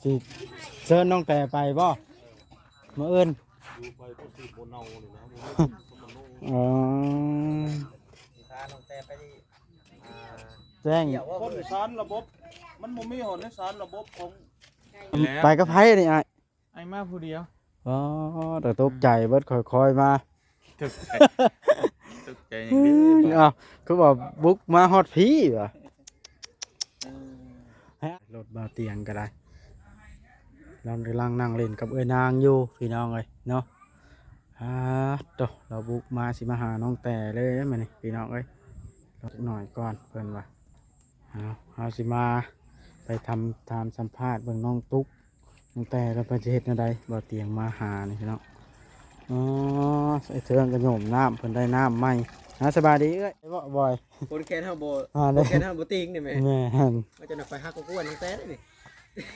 ຊິເຊີນນ້ອງແຕໄປບໍ່ມື້ອື່ນ? ຢູ່ໄປກໍຊິບໍ່ເນົ່ານີ້ນະ ບໍ່ມີຄົນມາໂນ ເອີ ຊິພານ້ອງແຕໄປ ອ່າ ແຈ້ງ ຄົນສານລະບົບ ມັນບໍ່ມີຮອດໃນສານລະບົບຂອງ ໄປກັບໃຜນີ້ອ້າຍ? ອ້າຍມາຜູ້ດຽວ. ອໍ ແຕ່ຕົກໃຈເບິດ ຄ່ອຍໆມາ. ຕົກໃຈ ຕົກໃຈຫຍັງເດ້? ອ້າວ ຄືວ່າບຸກມາຮອດພີ້ຫວາ? ເອີ ລົດບ່າວຕຽງກໍໄດ້ ລາວກຳລັງນັ່ງຫຼິ້ນກັບເອື້ອຍນາງຢູ່ພີ່ນ້ອງເອີຍເນາະ. ອາ ໂຕ ລາວບຸກມາ ຊິມາຫານ້ອງແຕເລີຍມື້ນີ້ພີ່ນ້ອງເອີຍ. ລົດໜ້ອຍກ່ອນເພິ່ນວ່າ. ເຮົາ ເຮົາຊິມາໄປທຳ ຖາມສຳພາດເບິ່ງນ້ອງຕຸກ ຕັ້ງແຕ່ລາວໄປ ຊິເຮັດແນວໃດ ບ່າວຕຽງມາຫານີ້ພີ່ນ້ອງ. ອໍ ໄອ້ເທິງກໍໂຍມນ້ຳ ເພິ່ນໄດ້ນ້ຳໃໝ່. ອາ ສະບາຍດີເອື້ອຍ ບໍ່ ບອຍ ຄົນແຂນເຮົາບໍ່ ອ່າ ຄົນແຂນເຮົາບໍ່ຕິງນີ້ແມ່. ແມ່ນ ວ່າຈະນຳໄປຫາກໍກວນຕັ້ງແຕ່ນີ້.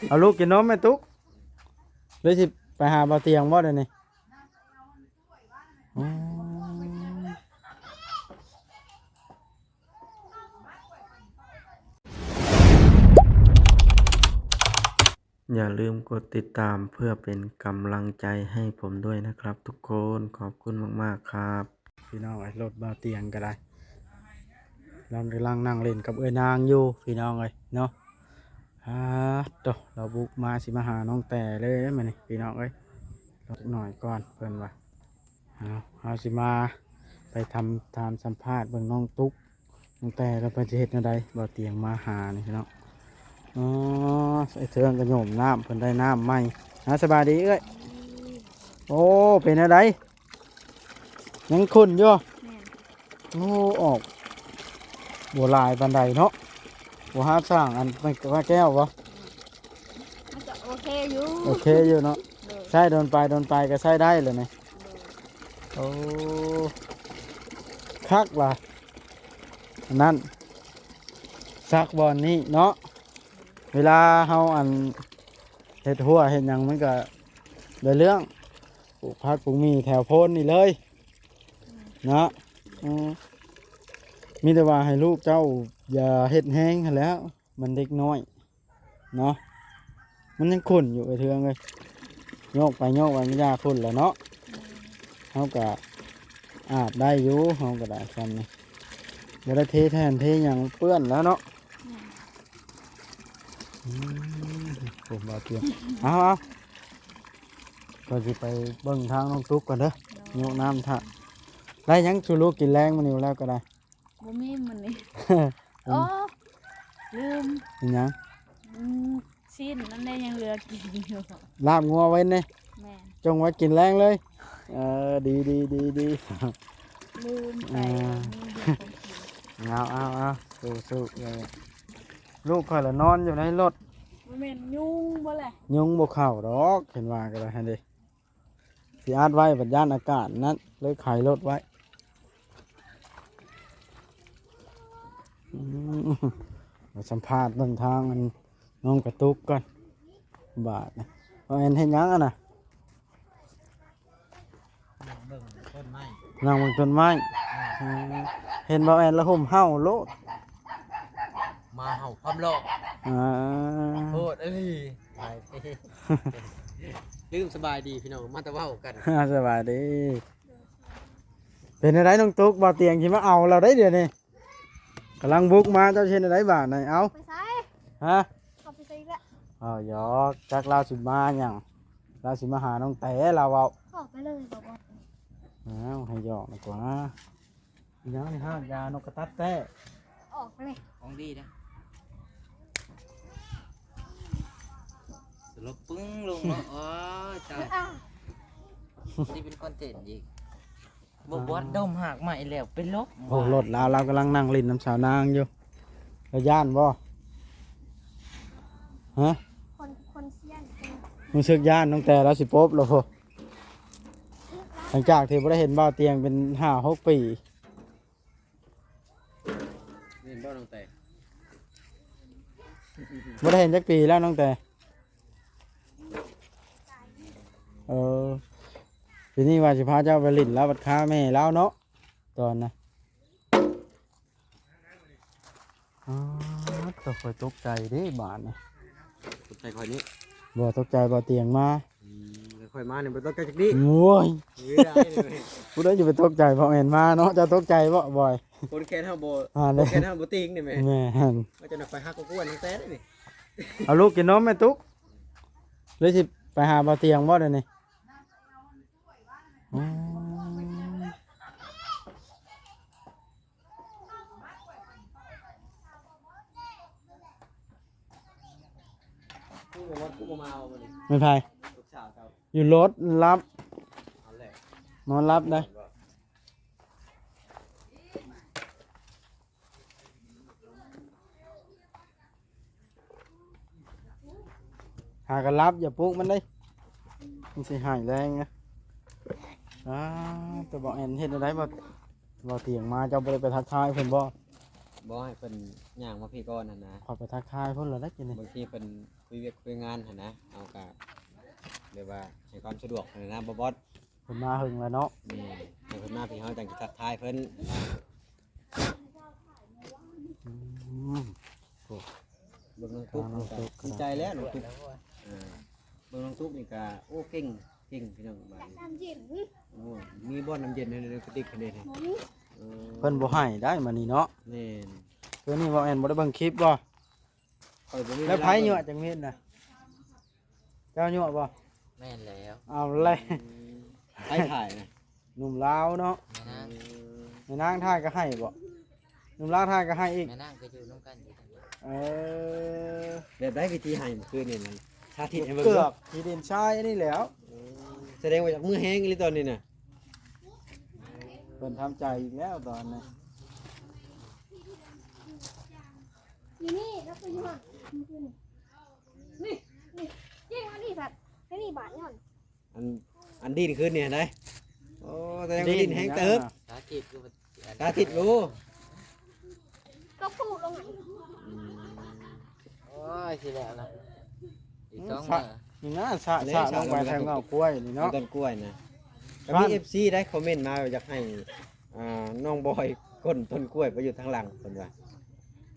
ເອົາລູກກິນນົມແມ່ຕຸກ ຫຼືຊິໄປຫາບ່າວຕຽງບໍ່ດຽວນີ້? ອໍ อย่าลืมกดติดตามเพื่อเป็นกำลังใจให้ผมด้วยนะครับทุกคน ขอบคุณมากๆครับ. ພີ່ນ້ອງເອີຍ ລົດບ່າວຕຽງກໍໄດ້ ລາວກຳລັງນັ່ງຫຼິ້ນກັບເອື້ອຍນາງຢູ່ພີ່ນ້ອງເອີຍເນາະ. ອາ ໂຕ ລາວບຸກມາ ຊິມາຫານ້ອງແຕເລີຍມື້ນີ້ພີ່ນ້ອງເອີຍ. ລົດໜ້ອຍກ່ອນເພິ່ນວ່າ. ເຮົາ ເຮົາຊິມາໄປທຳ ຖາມສຳພາດເບິ່ງນ້ອງຕຸກ ຕັ້ງແຕ່ລາວໄປ ຊິເຮັດແນວໃດ ບ່າວຕຽງມາຫານີ້ພີ່ນ້ອງ. ອໍ ໄອ້ເທິງກໍໂຍມນ້ຳ ເພິ່ນໄດ້ນ້ຳໃໝ່. ອາ ສະບາຍດີເອື້ອຍ. ໂອ້ ເປັນແນວໃດ? ຍັງຂຸ້ນຢູ່? ແມ່ນ. ໂອ້ ອອກບໍ່ຫຼາຍປານໃດເນາະ. ບໍ່ຫາສ້າງອັນ ໄມ້ແກ້ວບໍ່? ມັນກໍໂອເຄຢູ່ ໂອເຄຢູ່ເນາະ. ໂດຍ ໃຊ້ດົນໄປດົນໄປກໍໃຊ້ໄດ້ແລ້ວນີ້. ໂດຍ ໂອ້ ຄັກວ່າ ອັນນັ້ນ ສັກບ່ອນນີ້ເນາະ. ເວລາເຮົາອັນ ເຮັດຮົ້ວເຮັດຫຍັງມັນກໍໄດ້ເລື່ອງ. ປູກຜັກປູກໝີ່ແຖວໂພນນີ້ເລີຍເນາະ. ອືມ ມີແຕ່ວ່າໃຫ້ລູກເຈົ້າຢ່າເຮັດແຮງຫັ້ນແຫຼ້ວ ມັນເດັກນ້ອຍເນາະ. ມັນຍັງຂຸ້ນຢູ່ ໄອ້ເທິງເອີຍ ໂຍກໄປໂຍກມາມັນຢ່າຂຸ້ນແຫຼະເນາະ. ເຮົາກໍອາບໄດ້ຢູ່ ເຮົາກໍໄດ້ຊ່ຳນີ້ ບໍ່ໄດ້ເທແທ່ນເທຫຍັງເປື້ອນແລ້ວເນາະ. ອືມ ຜົມວ່າຕຽງ ເອົາ ເອົາ ຂ້ອຍຊິໄປເບິ່ງທາງນ້ອງຕຸກກ່ອນເດີ. ໂດຍ ຍົກນ້ຳຖ້າ. ໄດ້ຫຍັງສູ່ລູກກິນແລງມື້ນີ້? ແລ້ວກໍໄດ້ ບໍ່ມີມື້ນີ້. ໂອ້ ລືມ. ເປັນຫຍັງ? ອືມ ຊີ້ນນັ້ນແຫຼະຍັງເຫຼືອກິນຢູ່. ລາບງົວໄວ້ນີ້? ແມ່ນ. ຈົ່ງໄວ້ກິນແລງເລີຍ. ເອີ ດີໆໆໆ. ລືມໄປ. ອ່າ ມີຢູ່ຂອງກິນ. ເອົາໆໆ ສູ້ໆເລີຍ. ລູກຂ້ອຍລະນອນຢູ່ໃນລົດ. ບໍ່ແມ່ນຍຸງບໍ່ແຫຼະ? ຍຸງບໍ່ເຂົ້າດອກ ເຫັນວ່າກໍໄດ້ຫັ້ນເດ້. ຊິອັດໄວ້ບັດຢ້ານອາກາດນັ້ນ ເລີຍໄຂລົດໄວ້. ອືມ ມາສຳພາດເບິ່ງທາງອັນນ້ອງກະຕຸກກ່ອນບາດນີ້. ເອົາ ແອນເຮັດຫຍັງຫັ້ນນະ? ນັ່ງເບິ່ງຕົ້ນໄມ້ ນັ່ງເບິ່ງຕົ້ນໄມ້. ເອີ ເຫັນບ່າວແອນລະຫົ່ມເຫົ່າໂລດ. ມາເຫົ່າຄວາມຫຼໍ່. ອ່າ ໂພດອີ່ຫຼີ. ລືມສະບາຍດີພີ່ນ້ອງ ມາແຕ່ເວົ້າກັນ. ສະບາຍດີ. ເປັນຈັ່ງໃດນ້ອງຕຸກ? ບ່າວຕຽງຊິມາເອົາລາວໄດ໋ດຽວນີ້. ກຳລັງບຸກມາ ເຈົ້າຊິເຮັດແນວໃດບາດນີ້? ເອົາ ໄປໃສ? ຮະ? ເຂົາໄປໃສອີກລະ? ເອົາ ຢອກ ຈັກລາວຊິມາຫຍັງ ລາວຊິມາຫານ້ອງແຕ ລາວເວົ້າ. ເຂົາໄປເລີຍ ບອກວ່າ ອ້າວ ໃຫ້ຢອກດີກວ່າ. ອີຫຍັງນີ້ ຮາກຢານົກກະຕັດແຕ້? ອອກໄປເລີຍ ຂອງດີເດ້. ສະຫຼົບປຶ້ງລົງເນາະ. ໂອ້ຍ ຕາຍ. ອ່າ ນີ້ເປັນຄອນເທັນອີກ. ບໍ່ບວດດົມຮາກໄມ້ແລ້ວໄປຫຼົບ. ໂອ້ ລົດລາວ ລາວກຳລັງນັ່ງຫຼິ້ນນຳສາວນາງຢູ່. ລາວຢ້ານບໍ່? ຮະ? ຄົນ ຄົນຊຽນ ຮູ້ສຶກຢ້ານຕັ້ງແຕ່ລາວຊິປົບແລ້ວພຸ້ນ. ຫຼັງຈາກທີ່ບໍ່ໄດ້ເຫັນບ່າວຕຽງເປັນຫ້າຫົກປີ. ເຫັນບໍ່ນ້ອງແຕ? ບໍ່ໄດ້ເຫັນຈັກປີແລ້ວນ້ອງແຕ. ເອີ ປີນີ້ວ່າຊິພາເຈົ້າໄປຫຼິ້ນ ລາວບັດຄາແມ່ລາວເນາະ ຕອນນະ. ອໍ ໂຕ ຂ້ອຍຕົກໃຈເດ້ບາດນີ້. ຕົກໃຈຂ້ອຍນີ້. ບໍ່ຕົກໃຈ ບໍ່ຕຽງມາ. ອືມ ແລ້ວຂ້ອຍມານີ້ບໍ່ຕົກໃຈຈັກດີ້. ໂອ້ຍ ເອີ ຜູ້ໃດຈະໄປຕົກໃຈ ບໍ່ແມ່ນມາເນາະ. ເຈົ້າຕົກໃຈບໍ່ ບອຍ? ຄົນແຂນເຮົາບໍ່ ອ່າ ຄົນແຂນເຮົາບໍ່ຕິງນີ້ແມ່. ແມ່ນ ວ່າຈະນຳໄປຫາກໍກວນຕັ້ງແຕ່ນີ້. ເອົາລູກກິນນົມແມ່ຕຸກ ຫຼືຊິໄປຫາບໍ່ຕຽງບໍ່ດຽວນີ້? ອໍ ຄືບໍ່ ຄືບໍ່ມາເອົາມື້ນີ້? ແມ່ນໃຜ? ລູກສາວເຈົ້າ ຢູ່ລົດຫຼັບ. ເອົາແຫຼະ ນອນຫຼັບໄດ໋. ຫາກໍຫຼັບ ຢ່າປຸກມັນເດ້ ມັນຊິໃຫ້ແລງນະ. ອ້າ ແຕ່ບໍ່ແອນເຮັດແນວໃດ ບໍ່ ບໍ່ຕຽງມາ ເຈົ້າບໍ່ໄດ້ໄປທັກທາຍເພິ່ນບໍ່? ບໍ່ ໃຫ້ເພິ່ນຍ່າງມາພີ້ກ່ອນຫັ້ນນະ. ຂ້ອຍໄປທັກທາຍເພິ່ນແລ້ວໄດ໋ ກິນນີ້ ບາງທີເພິ່ນຄຸຍວຽກຄຸຍງານຫັ້ນນະ ເຮົາກໍແບບວ່າໃຫ້ຄວາມສະດວກຫັ້ນນະ ບໍ່ບອດ. ເພິ່ນມາເຫິງແລ້ວເນາະ. ແມ່ນ ໃຫ້ເພິ່ນມາພີ້ ເຮົາຈັ່ງຊິທັກທາຍເພິ່ນ. ອືມ ໂອ້ ເບິ່ງນ້ອງຕຸກນີ້ກໍ ນ້ອງຕຸກ ດີໃຈແລ້ວນ້ອງຕຸກ. ອ່າ ເບິ່ງນ້ອງຕຸກນີ້ກໍ ໂອ້ ເກັ່ງ ເກັ່ງພີ່ນ້ອງບາດນີ້. ໂອ້ ມີບ່ອນນ້ຳເຢັນໃຫ້ ໃນກະຕິກຫັ້ນເດ້. ເອີ ເພິ່ນບໍ່ໃຫ້ໄດ໋ມື້ນີ້ເນາະ. ແມ່ນ ຄືນີ້ບໍ່ແອນບໍ່ໄດ້ເບິ່ງຄລິບບໍ່? ຂ້ອຍບໍ່ມີ ແລ້ວໃຜຍົວະຈັ່ງເມັດນະ? ເຈົ້າຍົວະບໍ່? ແມ່ນແລ້ວ. ເອົາແຫຼະ ອືມ ໃຜຖ່າຍນະ? ໜຸ່ມລາວເນາະ. ແມ່ນາງ ເອີ ແມ່ນາງຖ່າຍກໍໃຫ້ບໍ່? ໜຸ່ມລາວຖ່າຍກໍໃຫ້ອີກ. ແມ່ນາງກໍຢູ່ນຳກັນຢູ່. ເອີ ແບບໃດວິທີໃຫ້ມື້ຄືນນີ້ນະ? ສາທິດໃຫ້ເບິ່ງ ເກືອບຂີ້ດິນຊາຍອັນນີ້ແຫຼ້ວ. ເອີ ສະແດງວ່າຢາກມືແຮງອີ່ຫຼີຕອນນີ້ນະ. ເພິ່ນທຳໃຈອີກແລ້ວຕອນນີ້. ຢູ່ນີ້ ແລ້ວກໍຢູ່ຫັ້ນ ນີ້ ນີ້ ຍິງອັນນີ້ສັດ ອັນນີ້ບາດຍ້ອນ ອັນ ອັນດິນຂຶ້ນນີ້ຫັ້ນໃດ. ໂອ້ ແສດງວ່າດິນແຮງເຕີບ. ສາທິດຢູ່ ສາທິດຢູ່ ກໍປູກລົງຫັ້ນ. ອືມ ໂອ້ຍ ຊິແລ້ວລະ ອີກສອງມື້ນີ້ນະ. ສະ ນີ້ນະ ສະ ສະລົງໄປແຖວເຫງົ້າກ້ວຍນີ້ເນາະ ຕົ້ນກ້ວຍນະ. ກໍມີເອັຟຊີໄດ້ຄອມເມັນມາວ່າຢາກໃຫ້ ອ່າ ນ້ອງບອຍກົ້ນຕົ້ນກ້ວຍໄປຢູ່ທາງຫຼັງເພິ່ນວ່າ.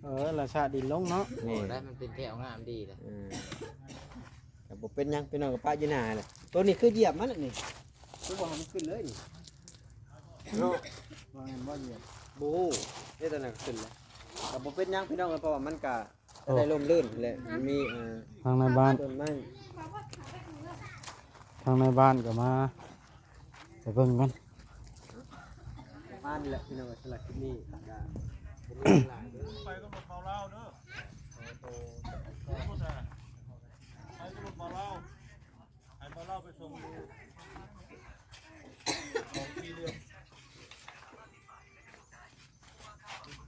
ເອີ ລະສະດິນລົງເນາະ. ແມ່ນ ໂອ້ ໄດ້ມັນເປັນແຖວງາມດີເລີຍ. ເອີ ກໍບໍ່ເປັນຫຍັງ ພີ່ນ້ອງກໍປະຢູ່ໜ້າແຫຼະ. ໂຕນີ້ຄືຢຽບມັນແຫຼະນີ້ ຄືບໍ່ໃຫ້ມັນຂຶ້ນເລີຍນີ້ເນາະ. ວ່າແມ່ນບໍ່ຢຽບ ບໍ່ຮູ້ເດ້. ຕອນນັ້ນກໍຂຶ້ນແລ້ວ ກໍບໍ່ເປັນຫຍັງພີ່ນ້ອງເອີຍ ເພາະວ່າມັນກໍ ໂອ້ ໄດ້ລົມລື່ນແຫຼະ ມີ ເອີ ທາງໃນບ້ານ ຕົ້ນໄມ້ ທາງໃນບ້ານກໍມາ ໄປເບິ່ງກັນ. ປະມານນີ້ແຫຼະພີ່ນ້ອງເອີຍ ສຳລັບຄລິບນີ້ກໍບໍ່ມີຫຍັງຫຼາຍເດີ. ໄປກັບລົດເບົາລາວເດີ ໄປກັບລົດເບົາລາວ ໃຫ້ເບົາລາວໄປສົ່ງຢູ່ ຂອງທີ່ເລື່ອງ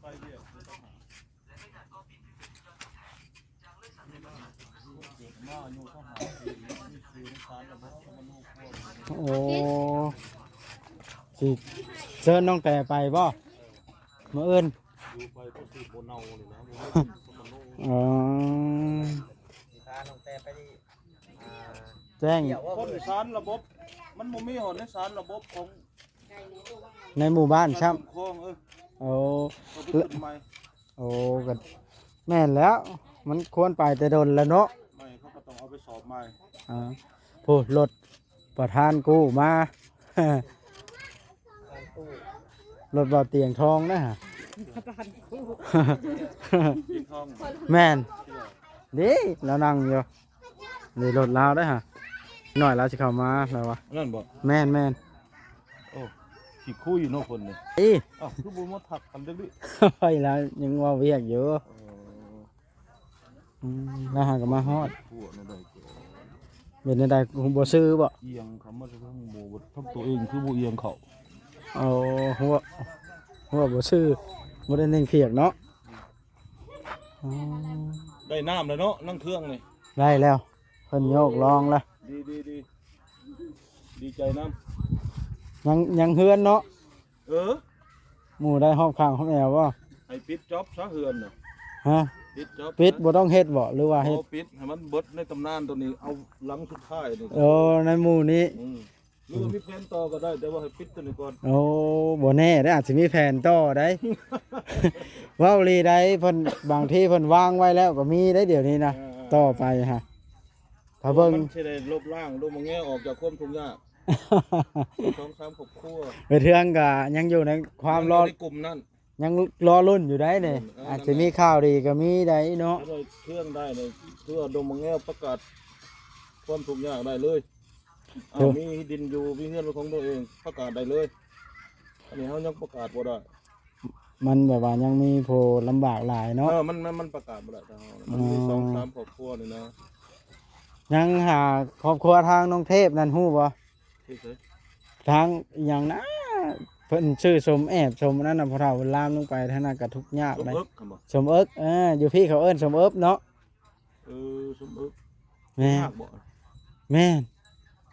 ໄປວຽກ ໂອ້ ຊິເຊີນນ້ອງແຕໄປບໍ່ມື້ອື່ນ? ຢູ່ໄປກໍຊິບໍ່ເນົ່ານີ້ນະ ບໍ່ມີຄົນມາໂນ. ເອີ ຊິພານ້ອງແຕໄປ ອ່າ ແຈ້ງ ຄົນສານລະບົບ ມັນບໍ່ມີຮອດໃນສານລະບົບຂອງ ໃນໝູ່ບ້ານຊ້ຳ. ເອີ ໂອ້ ໂອ້ ກໍແມ່ນແລ້ວ ມັນຄວນໄປແຕ່ດົນແລ້ວເນາະ. ໄມ້ເຂົາກໍຕ້ອງເອົາໄປສອບໃໝ່. ອ່າ ໂອ້ ລົດປະທານກູ້ມາ ລົດບໍ່ຕຽງທອງນະ. ແມ່ນ ເດ້ ລາວນັ່ງຢູ່ ນີ້ລົດລາວເດ້ຫະ ໜ້ອຍລາວຊິເຂົ້າມາລາວວ່າ. ນັ້ນບໍ່? ແມ່ນໆ. ໂອ້ ຂີ້ຄຸຍເນາະຄົນນີ້. ເອີ ອ້າວ ຄືບໍ່ມາທັກກັນຈັກດີ້? ໂອ້ຍ ລາວຍັງເວົ້າວຽກຢູ່. ເອີ ອືມ ລາວຫາກໍມາຮອດ. ເປັນແນວໃດ ບໍ່ຊື່ບໍ່? ອຽງເຂົ້າມາທາງໝູ່ ທັງຕົວເອງຄືບໍ່ອຽງເຂົ້າ. ໂອ້ ຫົວ ຫົວບໍ່ຊື່ ບໍ່ໄດ້ເໜັງພຽກເນາະ. ອໍ ໄດ້ນ້ຳແລ້ວເນາະ ນັ່ງເຄື່ອງນີ້. ໄດ້ແລ້ວ ເພິ່ນໂຍກລອງແລ້ວ. ດີ ດີ ດີ ດີໃຈນຳ. ຍັງ ຍັງເຮືອນເນາະ. ເອີ ໝູ່ໄດ້ຮອບຂ້າງຮອບແອວບໍ່? ໃຫ້ປິດຈອບຊະເຮືອນນະ. ຮະ? ປິດຈອບ ປິດ ບໍ່ຕ້ອງເຮັດບໍ່ ຫຼືວ່າເຮັດ? ບໍ່ ປິດໃຫ້ມັນເບິດໃນຕຳນານໂຕນີ້ ເອົາຫຼັງສຸດທ້າຍນີ້. ເອີ ໃນໝູ່ນີ້. ອືມ ຫຼືວ່າມີແຜນຕໍ່ກໍໄດ້ ແຕ່ວ່າໃຫ້ປິດໂຕນີ້ກ່ອນ. ໂອ້ ບໍ່ແນ່ເດ້ ອາດຊິມີແຜນຕໍ່ໄດ໋. ເວົ້າອີ່ຫຼີໄດ໋ ເພິ່ນ ບາງທີເພິ່ນວາງໄວ້ແລ້ວກໍມີໄດ໋ ດຽວນີ້ນະ. ເອີ ຕໍ່ໄປຫະ. ຖ້າເບິ່ງ ມັນຊິໄດ້ລົບລ້າງ ລົບມາແງອອກຈາກຄວາມທຸກຍາກ ສອງສາມຄອບຄົວ ເຮັດເຮືອນກໍຍັງຢູ່ໃນຄວາມລໍ ໃນກຸ່ມນັ້ນ ຍັງລໍລຸ້ນຢູ່ໄດ໋ນີ້ ອືມ ເອີ ອາດຈະມີຂ່າວດີກໍມີໄດ໋ເນາະ ເຮັດເຮືອນໄດ້ນີ້ ຄືວ່າດົງມະແງວປະກາດຄວາມທຸກຍາກໄດ້ເລີຍ ເອີ ມີດິນຢູ່ ມີເຮືອນເປັນຂອງຕົວເອງ ປະກາດໄດ້ເລີຍ ອັນນີ້ເຮົາຍັງປະກາດບໍ່ໄດ້ ມັນແບບວ່າຍັງມີຜູ້ລຳບາກຫຼາຍເນາະ ເອີ ມັນ ມັນ ມັນປະກາດບໍ່ໄດ້ ແຕ່ເຮົາ ມັນມີ ອໍ ສອງສາມຄອບຄົວນີ້ນະ ຍັງຫາຄອບຄົວທາງນ້ອງເທບນັ້ນຮູ້ບໍ່? ທີ່ໃສ? ທາງອີ່ຫຍັງນະ ເພິ່ນຊື່ສົມແອບ ສົມອັນນັ້ນນະ ພໍ່ເຖົ້າເພິ່ນລາມລົງໄປທາງນັ້ນກໍທຸກຍາກ ສົມເອິກ ເອີ ຢູ່ພີ້ເຂົາເອີ້ນສົມເອິບເນາະ ເອີ ສົມເອິກ ແມ່ນ ຍາກບໍ່? ແມ່ນ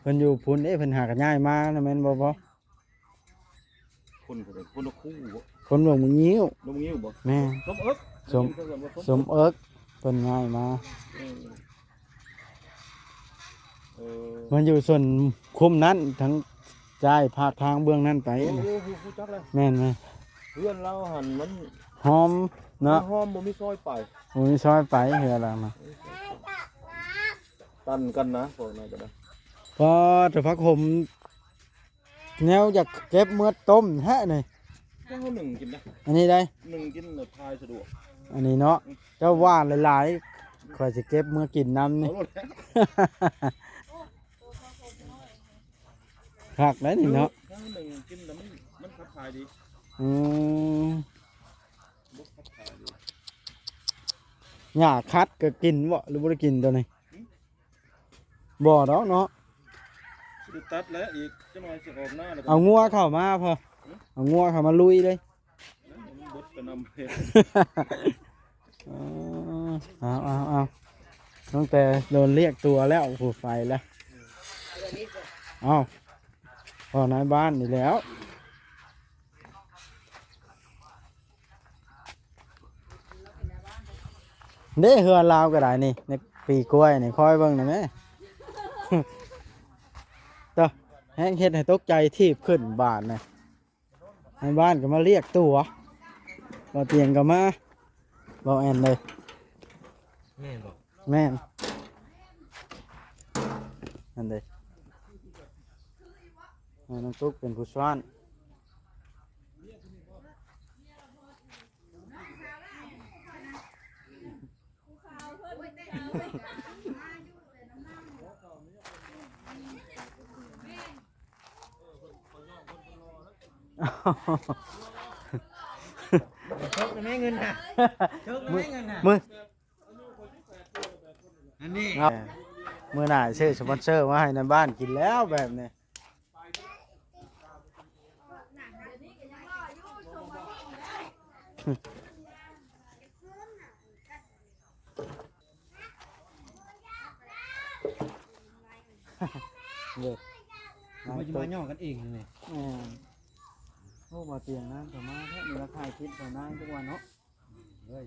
ເພິ່ນຢູ່ພຸ້ນເດ້ ເພິ່ນຫາກະຍ້າຍມານະ ແມ່ນບໍ່? ບໍ່ ຄົນ ຄົນລະຄູ່ບໍ່? ຄົນດວງມະງິ້ວ ດວງມະງິ້ວບໍ່? ແມ່ນ ສົມເອິກ ສົມ ສົມເອິກ ເພິ່ນຍ້າຍມາ ເອີ ເອີ ມັນຢູ່ສ່ວນຄຸ້ມນັ້ນ ທາງຊ້າຍພາກທາງເບື້ອງນັ້ນໄປ ໂອ້ ຮູ້ ຮູ້ຈັກແລ້ວ ແມ່ນໆ ເຮືອນລາວຫັ້ນມັນຫອມເນາະ ມັນຫອມ ບໍ່ມີຊອຍໄປ ບໍ່ມີຊອຍໄປ ເຮືອນລາວນະ ຕັນກັນນະ ພວກນັ້ນກໍໄດ້ ພໍແຕ່ຜັກຫົມ ແນວຢາກເກັບເມືອຕົ້ມແທ້ນີ້ ເຈົ້າໜຶ້ງກິນນະ ອັນນີ້ໄດ໋ ໜຶ້ງກິນແລ້ວຖ່າຍສະດວກ ອັນນີ້ເນາະ ອືມ ເຈົ້າຫວ່ານຫຼາຍໆ ຂ້ອຍຊິເກັບເມືອກິນນຳນີ້ ເອົາໂລດແຫຼະ ຄັກໄດ໋ນີ້ເນາະ ເອີ ເຮົາໜຶ້ງກິນແລ້ວມັນ ມັນຂັບຖ່າຍດີ ອືມ ບໍ່ຂັບຖ່າຍດີ ຫຍ້າຂັດກໍກິນບໍ່ ຫຼືບໍ່ໄດ້ກິນຕົວນີ້? ບໍ່ດອກເນາະ ຊິຕັດແລ້ວ ອີກຈັກໜ່ອຍຊິອອກນາແລ້ວ ເອົາງົວເຂົ້າມາພໍ ຫື? ເອົາງົວເຂົ້າມາລຸຍເລີຍ ມັນເບິດໄປນຳ ເອີ ເອົາໆໆ ຕັ້ງແຕ່ໂດນລຽກຕົວແລ້ວ ຜູ້ໄປແລ້ວ ເອົາ ພໍນາຍບ້ານນີ້ແລ້ວ. ເດ້ ເຮືອນລາວກໍໄດ້ນີ້ ໃນປີກ້ວຍນີ້ ຄອຍເບິ່ງນະແມ່ ຕະ ແຮງເຮັດໃຫ້ຕົກໃຈ ຖີບຂຶ້ນບາດນະ ໃນບ້ານກໍມາລຽກຕົວ ບໍ່ຕຽງກໍມາ ບໍ່ແອນເລີຍ ແມ່ນບໍ່? ແມ່ນ ນັ້ນເດ້ ໃຫ້ນ້ອງຕຸກເປັນຜູ້ຊ້ອນ. ໂຊກແມ່ເງິນນະ ໂຊກແມ່ເງິນນະ ມື້ ອັນນີ້ ເອົາ ມື້ໜ້າຊື້ສະປອນເຊີມາໃຫ້ໃນບ້ານກິນແລ້ວແບບນີ້. ເດີ ມັນຊິມາຫຍໍ້ກັນເອງນີ້ ແມ່ນ ໂອ້ ບໍ່ຕຽງນາງເຂົ້າມາແທ້ ມີລາຄາຍຄລິບເຂົ້ານາງທຸກວັນເນາະ. ເອີຍ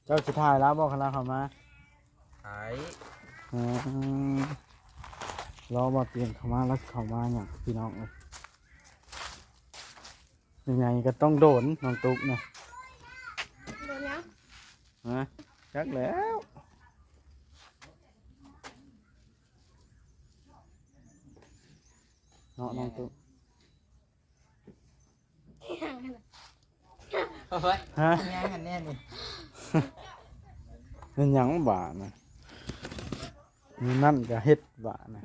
ເຈົ້າຊິຖ່າຍລາວບໍ່ ຄັນລາວເຂົ້າມາ? ຖ່າຍ ອືມ ລໍບໍ່ຕຽງເຂົ້າມາ ລາວຊິເຂົ້າມາຫຍັງ ພີ່ນ້ອງເອີຍ ຍັງໄງກໍຕ້ອງໂດນ ນ້ອງຕຸກນະ ໂດນຫຍັງ? ຮະ ຈັກແລ້ວ ເນາະ ນ້ອງຕຸກ. ເອົາໄວ້ ຮະ ຍ່າງອັນແນ່ນີ້ ແມ່ນຫຍັງບາດນະ ມີນັ້ນກໍເຮັດບາດນະ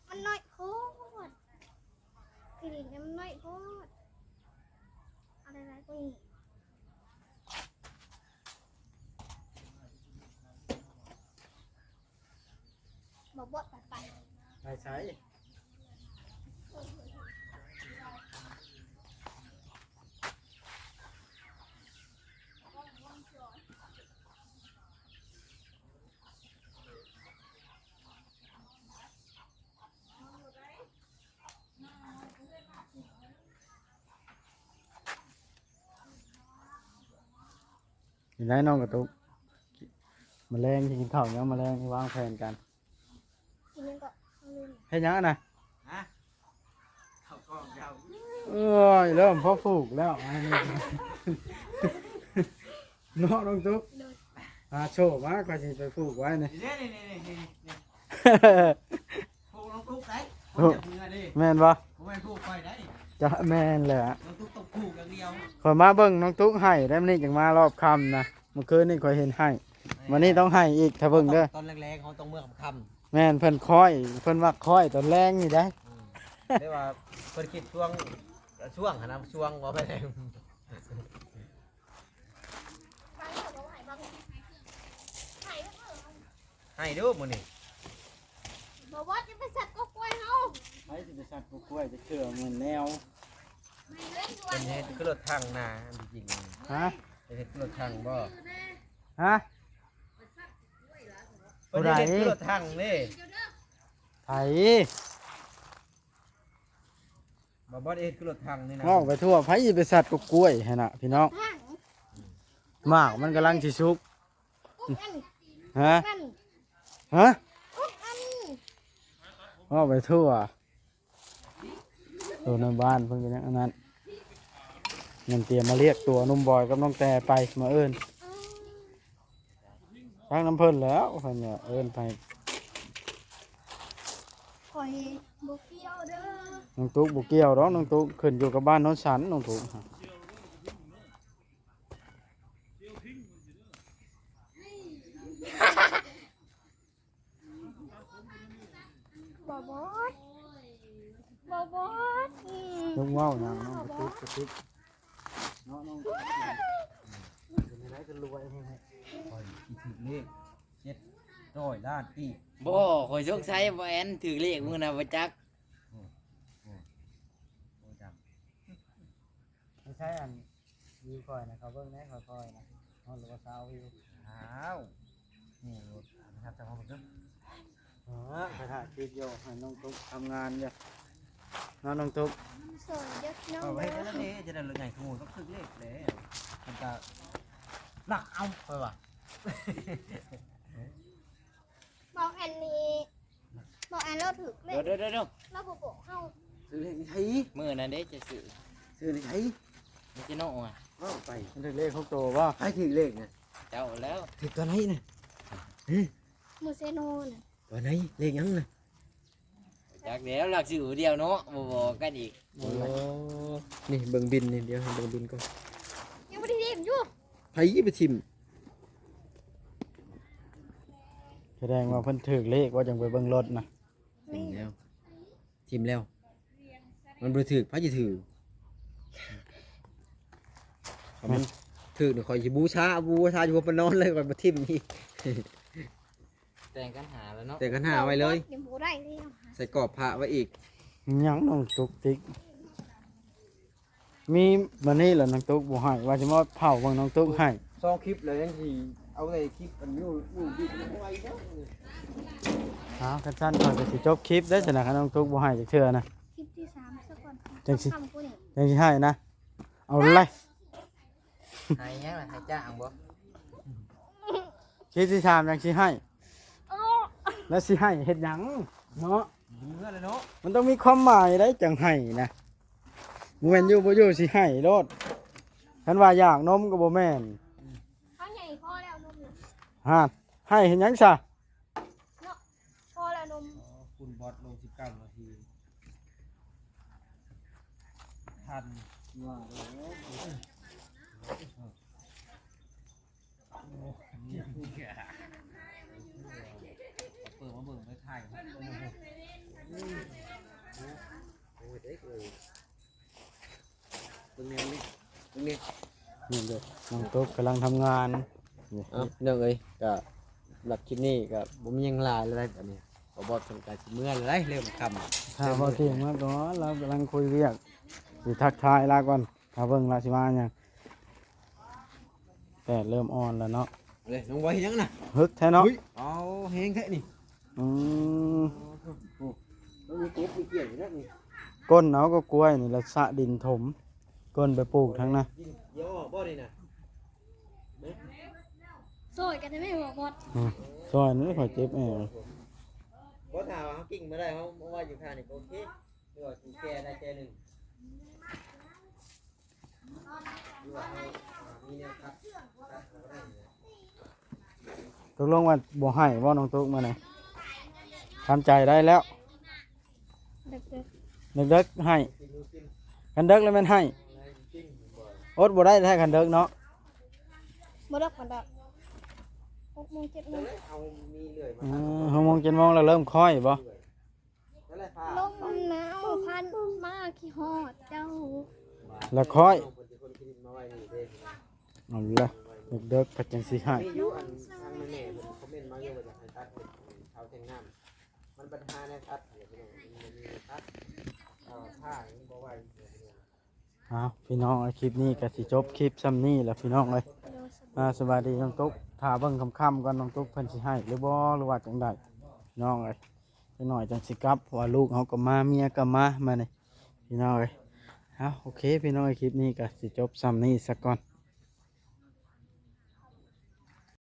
ມັນນ້ອຍໂພດ ຂີ້ດິນມັນນ້ອຍໂພດ ເອົາຫຼາຍໆກວ່ານີ້ ບໍ່ ບໍ່ ໄປ ໄປ ໄປໃສ? ເປັນໃດນ້ອງກະຕຸກ? ມື້ແລງຊິກິນເຂົ້າຫຍັງ? ມື້ແລງຊິວາງແຜນກັນ. ກິນຫຍັງກໍ ເຮັດຫຍັງອັນນະ? ຮະ? ເຂົ້າກ້ອງເຈົ້າ. ໂອ້ຍ ເລີ່ມພໍຜູກແລ້ວ ເນາະນ້ອງຕຸກ. ໂດຍ. ຫາໂສ້ມາ ຂ້ອຍຊິໄປຜູກໄວ້ນີ້. ນີ້ໆໆໆ ຜູກນ້ອງຕຸກໄດ໋. ໂອ້ ຄົນຈະເມືອເດ້. ແມ່ນບໍ່? ບໍ່ແມ່ນຜູກຂ້ອຍໄດ໋. ຈະແມ່ນແຫຼະ. ນ້ອງຕຸກຕ້ອງຜູກຢ່າງດຽວ. ຂ້ອຍມາເບິ່ງນ້ອງຕຸກໄຫ້ໄດ໋ ມື້ນີ້ຈຶ່ງມາລອບຄ່ຳນະ. ເມື່ອຄືນນີ້ຂ້ອຍເຫັນໄຫ້ ແມ່ນ. ວັນນີ້ຕ້ອງໄຫ້ອີກ ຖ້າເບິ່ງເດີ. ຕອນແລງໆ ເຮົາຕ້ອງເມືອຄ່ຳໆ. ແມ່ນ ເພິ່ນຄ້ອຍ ເພິ່ນມັກຄ້ອຍຕອນແລງນີ້ໄດ໋. ອືມ ແຕ່ວ່າເພິ່ນຄິດຊ່ວງ ຊ່ວງຫັ້ນນະ ຊ່ວງບໍ່ໄປແລງ. ໃຫ້ດູມື້ນີ້. ບໍ່ວ່າຈະໄປສັດກໍກ້ວຍເຮົາ. ໃຜຊິໄປສັດກໍກ້ວຍ ຈະເຊື່ອແມ່ນແນວ. ເພິ່ນເຮັດຄືລົດຖັງນາ ອັນທີ່ຈິງ. ຮະ? ເຮັດຄືລົດຖັງບໍ່? ຮະ? ເພິ່ນເຮັດຄືລົດຖັງເດ້. ໃຜ? ບໍ່ ບໍ່ໄດ້ເຮັດຄືລົດຖັງນີ້ນະ. ເວົ້າໄປທົ່ວ ໃຜຊິໄປສັດກໍກ້ວຍຫັ້ນນະ ພີ່ນ້ອງ. ໝາກມັນກຳລັງຊິສຸກ. ຮະ? ຮະ? ເວົ້າໄປທົ່ວ. ໂຕໃນບ້ານເພິ່ນກໍຍັງອັນນັ້ນ ແມ່ນຕຽມມາລຽກຕົວໜຸ່ມບອຍກັບນ້ອງແຕ່ໄປມື້ອື່ນ. ທາງນຳເພິ່ນແລ້ວ ເພິ່ນກໍເອີ້ນໄປ. ຂ້ອຍບໍ່ກ່ຽວເດີ. ນ້ອງຕຸກບໍ່ກ່ຽວດອກ ນ້ອງຕຸກຂຶ້ນຢູ່ກັບບ້ານໂນນສັນ ນ້ອງຕຸກ. ບໍ່ບອດ ບໍ່ບອດ. ອືມ ຍັງເວົ້າຫຍັງ ນ້ອງກະຕິກ ກະຕິກ ເນາະ ນ້ອງ ເປັນຈັ່ງໃດຄືລວຍແຮງ. ຂ້ອຍຊິຖືກເລກເຈັດຮ້ອຍລ້ານກີບ. ບໍ່ ຂ້ອຍສົງໄສ ບໍ່ແອນຖືກເລກມື້ນະ ບໍ່ຈັກ. ໂອ້ ໂອ້ ໂອ້ ຈຳ ໄປໃຊ້ອັນ ວິວຂ້ອຍນະ ເຂົາເບິ່ງແດ່ ຄ່ອຍໆນະ ຮອດແລ້ວບໍ່ຊາວວິວ. ອ້າວ ນີ້ລົດ ອັນນີ້ຮັບຈາກເຮົາເບິ່ງເດີ. ເອີ ຂ້ອຍຖ່າຍຄລິບຢູ່ ໃຫ້ນ້ອງຕຸກທຳງານຢູ່ເນາະ ນ້ອງຕຸກ. ສວຍເດີນ້ອງເດີ ເອົາໄວ້ແລ້ວເດ້ ຈະໄດ້ລົດໃຫຍ່ຂະໂມຍ ຕ້ອງຖືກເລກແລ້ວ ມັນກະລັກເອົາ ຂ້ອຍວ່າ. ເວົ້າອັນນີ້ ບອກອັນລາວຖືກເລກ ເດີໆໆໆ ລາວບໍ່ບອກເຮົາ. ຖືກເລກໃສ? ມື້ນັ້ນເດ້ຈະຊື້ ຊື້ໃນໃສ? ມີແຕ່ນ້ອງອະ ເວົ້າໄປ. ມັນຖືກເລກຫົກໂຕບໍ່? ໃຜຖືກເລກນະ? ເຈົ້າແລ້ວ. ຖືກຕອນໃດນະ? ຮະ? ມື້ເຊໂນນະ. ຕອນໃດ? ເລກຫຍັງນະ? ຈັກແລ້ວ ລັກຊື້ຜູ້ດຽວເນາະ ບໍ່ບອກກັນອີກ. ໂອ້ ນີ້ເບິ່ງບິນນີ້ ດຽວໃຫ້ເບິ່ງບິນກ່ອນ. ຍັງບໍ່ໄດ້ຖິ້ມຢູ່. ໃຜໄປຖິ້ມ? ສະແດງວ່າເພິ່ນຖືກເລກວ່າຈັ່ງໄປເບິ່ງລົດນະ. ຖິ້ມແລ້ວ ຖິ້ມແລ້ວ ມັນບໍ່ຖືກ ໃຜຊິຖືກ? ຖ້າມັນຖືກນີ້ ຂ້ອຍຊິບູຊາ ບູຊາຢູ່ຫົວປະນອນເລີຍ ຂ້ອຍບໍ່ຖິ້ມອີກ. ແຕ່ງຂັນຫ້າແລ້ວເນາະ ແຕ່ງຂັນຫ້າໄວ້ເລີຍ ຍັງບໍ່ໄດ້ເລີຍ. ໃສ່ກອບພະໄວ້ອີກ. ຫຍັງນ້ອງຕຸກຕິກ ມີບາດນີ້ລະ ນ້ອງຕຸກບໍ່ໃຫ້ ວ່າຊິມາເຝົ້າເບິ່ງນ້ອງຕຸກໃຫ້. ສອງຄລິບແລ້ວ ຍັງຊິເອົາໃນຄລິບອັນ ຢູ່ ຢູ່ບິດໄວ້ເນາະ. ເອົາ ຄັນຊັ້ນຂ້ອຍກໍຊິຈົບຄລິບເດ້ຊັ້ນນະ ຄັນນ້ອງຕຸກບໍ່ໃຫ້ຈັກເທື່ອນະ. ຄລິບທີສາມຊະກ່ອນ ຈັ່ງຊິ ຈັ່ງຊິໃຫ້ນະ. ເອົາເລີຍ. ໃຫ້ຫຍັງລະ ໃຫ້ຈ້າງບໍ່? ຊິ ຊິຖາມຫຍັງ ຊິໃຫ້ ແລ້ວຊິໃຫ້ເຮັດຫຍັງເນາະ? ເມືອແລ້ວເນາະ ມັນຕ້ອງມີຄວາມໝາຍໄດ໋ ຈັ່ງໃຫ້ນະ ບໍ່ແມ່ນຢູ່ບໍ່ຢູ່ຊິໃຫ້ໂລດ. ຄັນວ່າຢາກນົມກໍບໍ່ແມ່ນ ເຮົາໃຫຍ່ພໍແລ້ວນົມນະ. ຮະ ໃຫ້ເຮັດຫຍັງຊະ? ພໍແລ້ວນົມ. ອໍ ຄຸນບອດລົງສິບເກົ້ານາທີ ທັນວ່າແລ້ວ. ເປີດມາເບິ່ງໄປຖ່າຍ. ໂອ້ຍ ເດັກເອີຍ. ເບິ່ງແນ່ ເບິ່ງແນ່ ເບິ່ງແນ່. ນີ້ເດີ ນ້ອງຕຸກກຳລັງທຳງານ. ເອົາ ພີ່ນ້ອງເອີຍ ກະສຳລັບຄລິບນີ້ກະບໍ່ມີຫຍັງຫຼາຍແລ້ວ ອັນນີ້ບໍ່ບອດເພິ່ນກະຊິເມືອແລ້ວ ເລີ່ມຄ່ຳ. ຖ້າບໍ່ເຖິງມາກ່ອນ ລາວກຳລັງຄຸຍວຽກ ຊິທັກທາຍລາວກ່ອນ ຖ້າເບິ່ງລາວຊິວ່າຫຍັງ. ແດດເລີ່ມອ່ອນແລ້ວເນາະ. ເອີຍ ນ້ອງບອຍເຮັດຫຍັງນະ? ເລິກແທ້ເນາະ. ອຸ້ຍ ເອົາແຮງແທ້ນີ້. ອືມ ໂອ້ໂຫ ມັນມີກົບມີກ່ຽວຢູ່ແລ້ວນີ້. ກົ້ນເອົາກໍກ້ວຍນີ້ລະ ສະດິນຖົມ ກົ້ນໄປປູກທາງນະ. ກິນຢາອອກບໍ່ນີ້ນະ? ຊ່ອຍກັນໄດ້ແມ່ນບໍ່ບອດ? ອືມ ຊ່ອຍນີ້ຂ້ອຍເຈັບແອວ. ບໍ່ ຖ້າວ່າເຮົາກິ່ງມາໄດ້ ເຮົາມາໄວ້ຢູ່ຂ້າງນີ້ກໍໂອເຄ ຫຼືວ່າກູແກ່ໄດ້ແຕ່ໜຶ່ງ ຫຼືວ່າເຮົາ ອ່າ ມີແນວຕັດ ຕັດກໍໄດ້. ຕົກລົງວ່າບໍ່ໃຫ້ບໍ່ ນ້ອງຕຸກ ມື້ນີ້ ທຳໃຈໄດ້ແລ້ວ. ເດິກໆ ເດິກໆໃຫ້ ຄັນເດິກແລ້ວແມ່ນໃຫ້ ອົດບໍ່ໄດ້ແທ້ຄັນເດິກເນາະ. ບໍ່ເດິກປານໃດ ຫົກໂມງເຈັດໂມງ ເອີ ຫົກໂມງເຈັດໂມງແລ້ວເລີ່ມຄ້ອຍບໍ່? ລົມໜາວພັດມາຄິດຮອດເຈົ້າ ແລ້ວຄ້ອຍ ເອົາລະ ເດິກໆ ເພິ່ນຈັ່ງຊິໃຫ້. ມີຢູ່ ອັນ ທາງແມ່ໆ ເພິ່ນຄອມເມັນມາຢູ່ວ່າຢາກໃຫ້ຕັດເຮັດເສົາແທງນ້ຳ ມັນບັນຫາແນວຕັດ ພີ່ນ້ອງ ມັນບໍ່ມີແນວຕັດ ເອີ ຜ້າຍັງບໍ່ໄຫວ ພີ່ນ້ອງ. ເອົາ ພີ່ນ້ອງເອີຍ ຄລິບນີ້ກໍຊິຈົບຄລິບຊ່ຳນີ້ແຫຼະ ພີ່ນ້ອງເອີຍ. ໂດຍ ອ່າ ສະບາຍດີນ້ອງຕຸກ ຖ້າເບິ່ງຄ່ຳໆກ່ອນ ນ້ອງຕຸກເພິ່ນຊິໃຫ້ຫຼືບໍ່ ຫຼືວ່າຈັ່ງໃດ ພີ່ນ້ອງເອີຍ. ຈັກໜ້ອຍຈັ່ງຊິກັບ ເພາະວ່າລູກເຮົາກໍມາ ເມຍກໍມາ ມານີ້ ພີ່ນ້ອງເອີຍ. ເອົາ ໂອເຄ ພີ່ນ້ອງເອີຍ ຄລິບນີ້ກໍຊິຈົບຊ່ຳນີ້ສາກ່ອນ.